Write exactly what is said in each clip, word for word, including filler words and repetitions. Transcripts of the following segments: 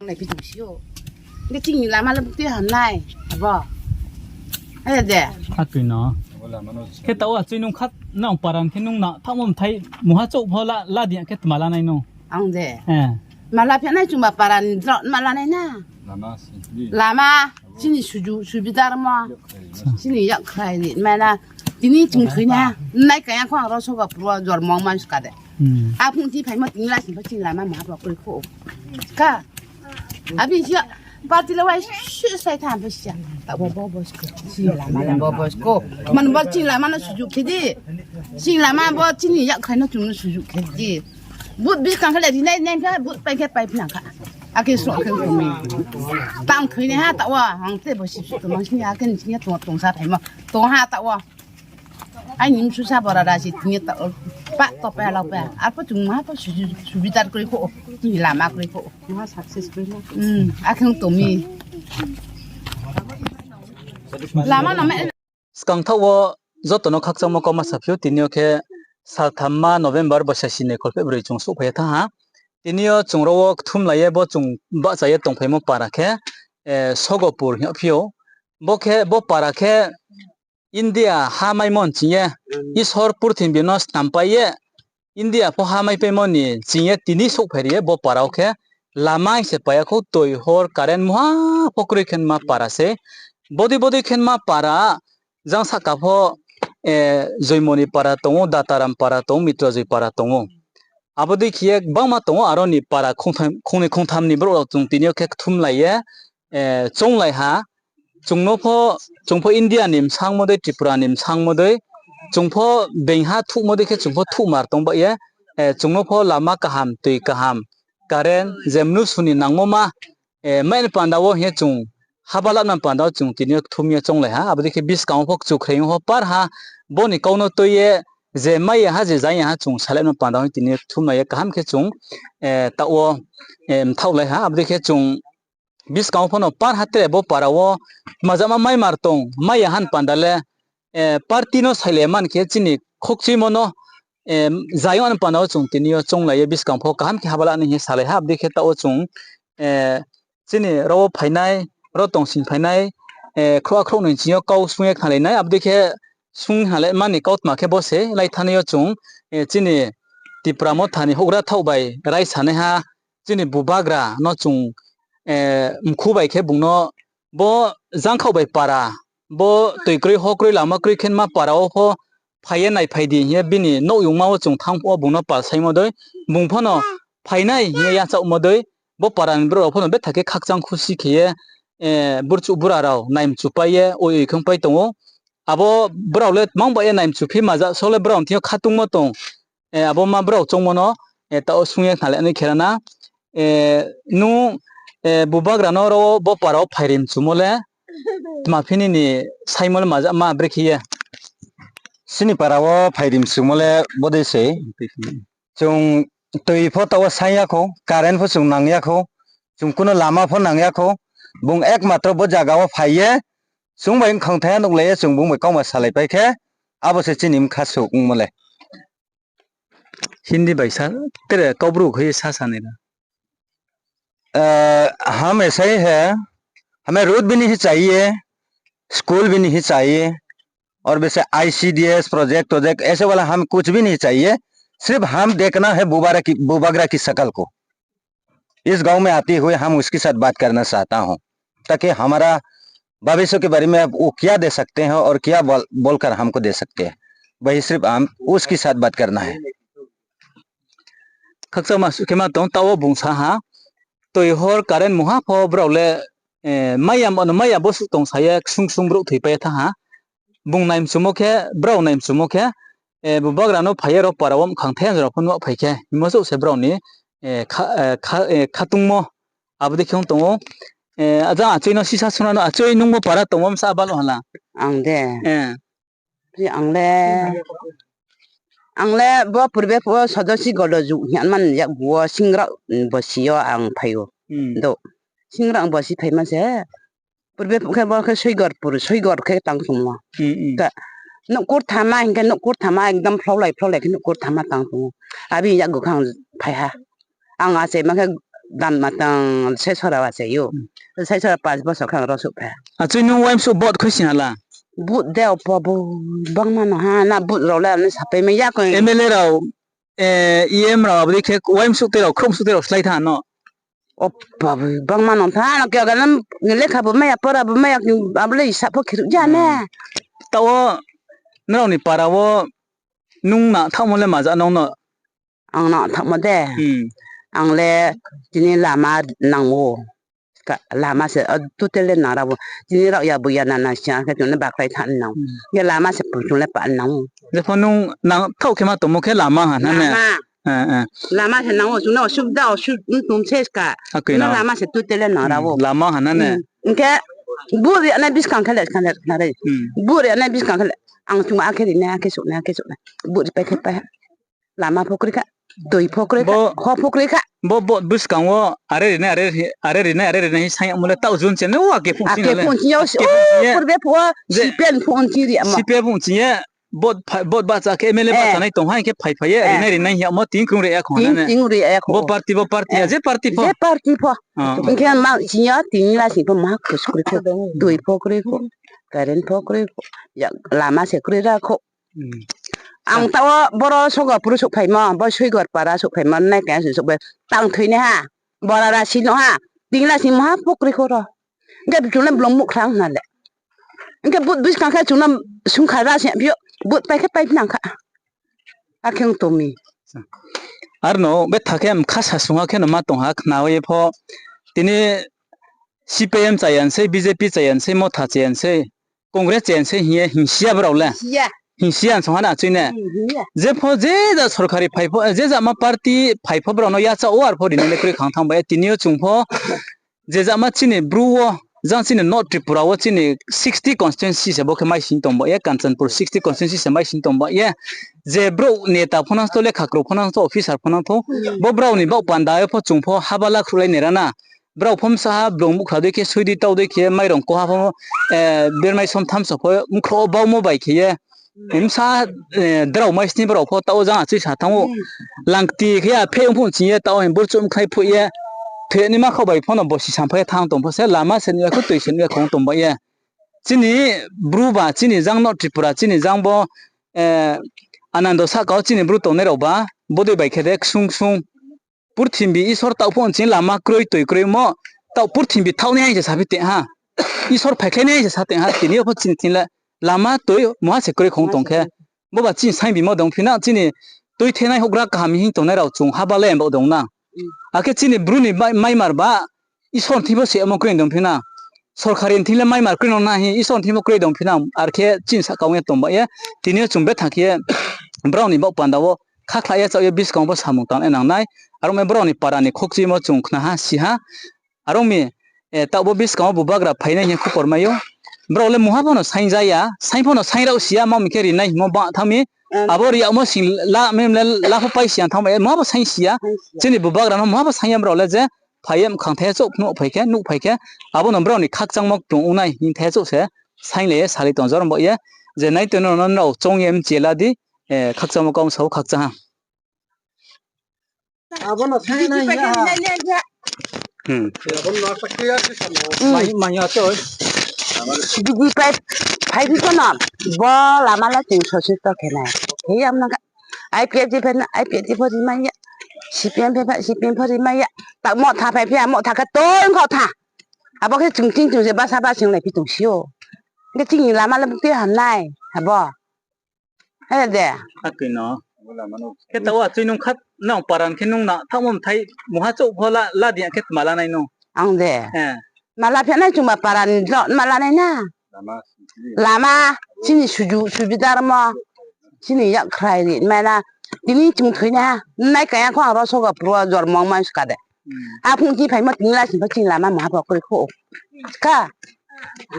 Nai phi tong si ou. Hing khe chini lama le buktui ham nai. Abo. Aya de. Atui no. Khe taoh wo achoi nung khat nang paran khe nung na thaohmo mthai muha chouh pho la, la di ya khe tma la nai nung. Ang de. Eh. Ma la phi nai chungba paran drao ma la nai na. Lama si. Lama. Chini suju, subidar mo. Chini yak khrai di, mana. Tini chung thoi na. Nai kaya kho ang ro soga puro jor mong man ska de. Hmm. Aphung ti phaimo tini la sing pho chini lama ma pho kroi kho. Ka. Abi sia, party le wai si sai tham pho sia. Ta bo, bo, bo sko. Chini lama le bo, bo sko. Man bo chini lama no suju khe di. Chini lama bo chini yak khrai no chung no suju khe di. But bis kang khe le di nai, nai khe but pai khe pai phi nang kha. Akhe sroh khe tong mi. Tang thoi nai ha ta wa, ang te bo sip sip tong mang sini, akhe ni sini tong, tong sa phaimo. Tong ha ta wa. Aini msu sa bora ra si tini ta, pa to pa lau pa. Arpho chung ma pho su-, su-, subidar kroi kho, tini lama kroi kho. Ma success kroi na. Hmm, akhe tong mi. Lama no me. Skang thaoh wo joto no khakchangmo kauma saphi ou, tini yo khe saltham ma November bo sasi ni kholpheh broi chung souhphai ye thanng ha. Tini yo chung ro wo kthumlai ye bo chung bahcha ye tongphaimo para khe, eh, Sogopur hing yagphi ou. Bo khe, bo para khe India ha maimo ni ching ye, Isor purthimbi no snampai ye, India pho ha maipaimo ni ching ye tini souhphai ri ye bo para wo khe lama hing se pai ya khou, toi, hor, current muha pho kroi khe ma para se. Bodei bodei khe ma para, jang sahka pho, eh, Joimoni para tong ou, Dataram para tong ou, Mitrajoi para tong ou. Abo dei khe ye gbangma tong ou, aro ni para khongtham, khongnoi khongtham ni brouh rao chung tini yo khe kthumlai ye, eh, chounglai ha. Chung no pho, chung pho India ni bsangmo dei, Tripura ni bsangmo dei, chung pho being ha thuhmo dei khe chung pho thuhmar tong ba ye, eh, chung no pho lama kaham, toi kaham, current, je mnusu ni nangmo ma, eh, mai ni panda wo hing ye chung, haba lama panda wo chung tini yo kthum ye chounglai ha, abo dei khe buskang wo pho kchukhreing wo pho par ha, bo ni kau no tui ye, je mai ya ha, je zai ya ha, chung salai ma panda wo tini yo kthumlai ye kaham khe chung, eh, taoh wo, eh, mthaohlai ha, abo dei khe chung, buskang wo pho no par ha tre bo para wo, tma jama mai mar tong, mai ya ha ni panda le, eh, party no sailai man khe chini khokchuimo no, eh, zai yo ni panda wo chung tini yo chounglai ye buskang pho kaham khe haba la ni hing ye salai ha, abo dei khe taoh wo chung, eh, chini ro wo phainai, ro tongsing phainai, eh, khrouh a khrouh ni ching yo kau sung ye khnalai nai, abo dei khe sung khnalai man ni kautma khe bo se lai thanng yo chung, eh, chini Tipra Motha ni houhgra thaoh bai raisanaiha, chini bubagra no chung, eh, mkhu bai khe bung no bo jangkhaoh bai para, bo toi kroi, ho kroi, lama kroi khe ma para wo pho phai ye naiphai di hing ye bini nouhyongma wo chung thanng phuh wo bung no pal saimo dei, bung pho no phainai hing ye yachaohmo dei, bo para ni brouh rao pho no betha khe khakchang khusi khe ye, eh, burchuh bura rao naimchupai ye oi oi khongpai tong ou. Abo brao le tmang bai ye naimchuphi maja so le brao ni thing yo khatungmo tong. Eh, abo ma brao choungmo no, eh, taoh wo sung ye khnalai nai khe ra na. Eh, nung, eh, bubagra no ro wo bo para wo phairim chumo le, tma phi nini saimo le maja ma brekhe ye. Chini para wo phairim chumo le bodei se. Chung toi pho taoh wo saing ya khou, current pho chung nang ya khou, chung kuno lama pho nang ya khou, bung ekmatro bo zaga wo phai ye, chung bai bkhang thaiha nuhlai ye chung bung bai kauma salaipai khe, abo se chini bkha suh ongmo le. Hindi bai sa, tre Kaubru khe sa sa nai na. अ, हम ऐसा ही है, हमें रोड भी नहीं चाहिए, स्कूल भी नहीं चाहिए, और वैसे आईसीडीएस प्रोजेक्ट, प्रोजेक्ट ऐसे वाला हम कुछ भी नहीं चाहिए, सिर्फ हम देखना है बुबारा की, बुबागरा की शकल को। इस गांव में आते हुए हम उसके साथ बात करना चाहता हूँ, ताकि हमारा भविष्य के बारे में वो क्या दे सकते हैं और क्या बोल, बोलकर हमको दे सकते हैं, वही सिर्फ हम उसके साथ बात करना है। Khakchangma suh khe ma tong, taoh wo bung sa ha, toi hor current mungha pho brao le, eh, maiya mano maiya bo suh tong sa ye ksung ksung brouh thoipai ye thanng ha. Bung naimchumo khe, brao naimchumo khe, eh, bubagra no phai ye ro para wo mkhang thai jora pho nuh phai khe, himo souh se brao ni, eh, kha-, eh, kha-, eh, khatungmo, abo dei khe ong tong ou. Eh, ajang achoi no sisa suna no, achoi nungmo para tongmo bsa balo hala. Ang de. Eh. Ang le, ang le bo purbe phuh wo Sodosi Godoju hing man yakgu wo Singra bosi yo ang phai ou. Hmm. Do. Singra bosi phaima se. Purbe phuh khe bo khe Soigorpur, Soigor khe tang tongmo. Hmm, hmm. Khe nouh kurthama hing khe nouh kurthama ekdom phlaulai phlaulai khe nouh kurthama tang tong ou. Abi yakgu khe ang phai ha. Ang achaima khe dam matang se sora wa se yo. Se sora pas bosor khe ang ro souhphai. Achoi nung waimsuh vote khui sing ha la? Vote de opo bo bangma no ha na vote rao le ano sapai mai ya koi. M L A rao, eh, E M rao abo dei khe waimsuh tei rao, khrouhsuh tei rao slái tha no. Opa bo bangma no tha no khe aga lekha bo mai ya, pora bo mai ya, abo le isa pho khiruh ya ne. Taoh wo nrao ni para wo nung na thaohmo le maja nung no? Ang na thaohmo de. Ang le tini lama nang ou. Lama se, o, total le nang ra ou. Tini rao ya bu ya nana sia khe chung le bakrai tha nang ou. Ye lama se chung le pa nang ou. Jepho nung nang thaoh khe ma tongmo khe lama ha na ne? Lama se nang ou, chung no osubida, osubida tong se ska. Lama se total le nang ra ou. Lama ha na ne? Hing khe vote ri nai buskang khe le, khe le, khe le. Vote ri nai buskang khe le. Ang chung akhe ri nai, akhe souh nai, akhe souh nai. Vote ri pai khe pai ha. Lama pho kroi kha, tui pho kroi kha, hor pho kroi kha. Bo vote buskang wo are ri nai, are ri nai, are ri nai hing saing yagmo le taoh jun chen le, o ake phung ching yo, purbe phuh wo, C P M phung ching ri yagmo. C P M phung ching ye, vote bahcha khe, M L A bahcha nai tong ha, hing khe phai phai ye, ri nai ri nai hing yagmo, tini krung ri ya kho na ne? Tini ri ya kho. Bo party, bo party, je party pho. Hing khe ma ching yo, tini la sing pho maha khusu kroi kho, tui pho kroi kho, current pho kroi kho, lama se kroi ra kho. Ang taoh wo boro Sogopur souhphaimo, bo Soigor para souhphaimo, nai kaya se souhphai, tang thoi nai ha, bora ra si no ha, tini la sing maha pho kroi kho ro. Hing khe chung le blong muhkhrang na le. Hing khe vote buskang khe chung no sungkha ra se phi yo, vote pai khe pai phnang kha. Akhe ong tong mi. Ar no betha khe mkha sa sung ha khe no ma tong ha khna ye pho. Tini C P I M chaya sei, B J P chaya sei, Motha chaya sei, Congress chaya sei hing ye hingsi ya brao le. Hingsi ya song ha na chui ne. Jepho je ja sorkari phai pho, je ja ma party phai pho brao no yachaoh wo ar pho ri nai le kroi khang thanng ba ye. Tini yo chung pho je ja ma chini Bru wo, jang chini North Tripura wo chini sixty constituency se bo khe mai sing tong ba ye, Kanchanpur sixty constituency se mai sing tong ba ye. Je brouh neta pho nang thou, lekha kroi pho nang thou, officer pho nang thou, bo brao ni baoh panda yo pho chung pho haba la khruhlai nai ra na. Brao pho bsa ha blong muhkhra dei khe, soi dei tau dei khe, mairong koha pho, bermai somtham so pho mkhro wo baumo bai khe ye. Bsa, drao mai sni brao pho taoh wo jang achoi sa thanng ou. Langkti khe ya phe ong phuh ching ye taoh wo hing burchouh mkhnai phuh ye. Thoi ni ma khaoh bai pho no bosi samphai ye thanng tong pho se lama se nuh ya kho, tui se nuh ya kho ong tong ba ye. Chini Bru ba, chini jang no Tripura, chini jang bo, Anando sahka wo chini Bru tongnai rao ba, bodei bai khe de ksung ksung. Purthimbi Isor taoh pho ching lama kroi, tui kroimo, taoh purthimbi thaoh nai hing se saphi tong ha. Isor phaikhlai nai hing se sa tong ha, tini yo pho chini thing le lama tui mungha se kroi khong tong khe. Bo ba chini saingbimo dong phi na, chini tuithenai houhgra kaham hing tongnai rao chung haba le baoh dong na. Akhe chini Bru ni maimar ba, Isor ni thing pho se amo kroi dong phi na. Sorkari ni thing le maimar kroi no na hing, Isor ni thing pho kroi dong phi na, ar khe chini sahka ong ye tong ba ye, tini yo chung betha khe brao ni baoh panda wo khakhla ye chaoh ye buskang wo pho samung tang nai nang nai. Aro mi brao ni para ni khokchimo chung khna ha, si ha. Aro mi, taoh bo buskang wo bubagra phainai hing ye khupor mai ou. Brao le mungha pho no saing ja ya, saing pho no saing rao si ya, ma mi khe ri nai hingmo ba thanng mi. Abo ri yagmo sing la, mem le la pho pai si ya thanng ba ye, mungha pho saing si ya. Chini bubagra no mungha pho saing ya brao le je, phai ye mkhang thai chouh phnuh phai khe, nuh phai khe, abo no brao ni khakchangmo ktung ong nai hing thai chouh se, sainglai ye salai tong jor ba ye, je nai tong no nrao choung ye mchi la di, khakchangmo kau sa ou khakchang ha. Abo no sainglai ya ha. Bidi pai, phai di kono, bo lama le chung sosi to khe nai. Khe ya mna kha. I P F T phe na, I P F T pho ri mai ya. C P M phe pha, C P M pho ri mai ya. Taoh Motha phai phi ya, Motha khe tong khaoh tha. Abo khe chung ching chung se basa ba sing lai phi tong si ou. Khe chini lama le bukti ham nai, abo. He de. Khe taoh wo achoi nung khat nang paran khe nung na thaohmo mthai mungha chouh pho la di ya khe tma la nai no? Ang de. Ma la phi nai chungba paran jo ma la nai na. Lama, chini suju, subidar mo. Chini yakkhrai ri mai na. Tini chung thoi na. Nai kaya kho ang ro Sogopur wo jormo ong mai ska de. Aphung chi phaimo tini la sing pho chini lama mungha pho kroi kho. Kha.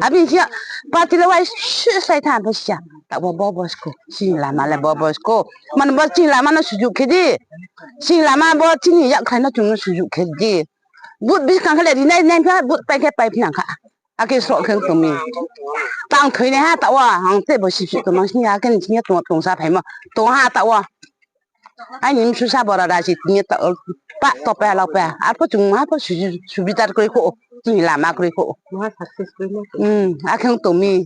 Abi si ya, party le wai si sai tha pho si ya. Taoh bo bo bo sko. Chini lama le bo bo sko. Mane bo chini lama no suju khe di. Chini lama bo chini yakkhrai no chung no suju khe di. Vote buskang khe le ri nai nai pha, vote pai khe pai phi nang kha. Akhe sroh khe tong mi. Tang thoi nai ha taoh wo, ang tei bo sipsi tongma sing ya, akhe ni sing ya tong, tongsa phaimo. Tong ha taoh wo. Aini msu sa bora rasi tini ye ta, pa to pa lau pa. Arpho chung maha pho subi-, subidar kroi kho, chini lama kroi kho. Akhe ong tong mi.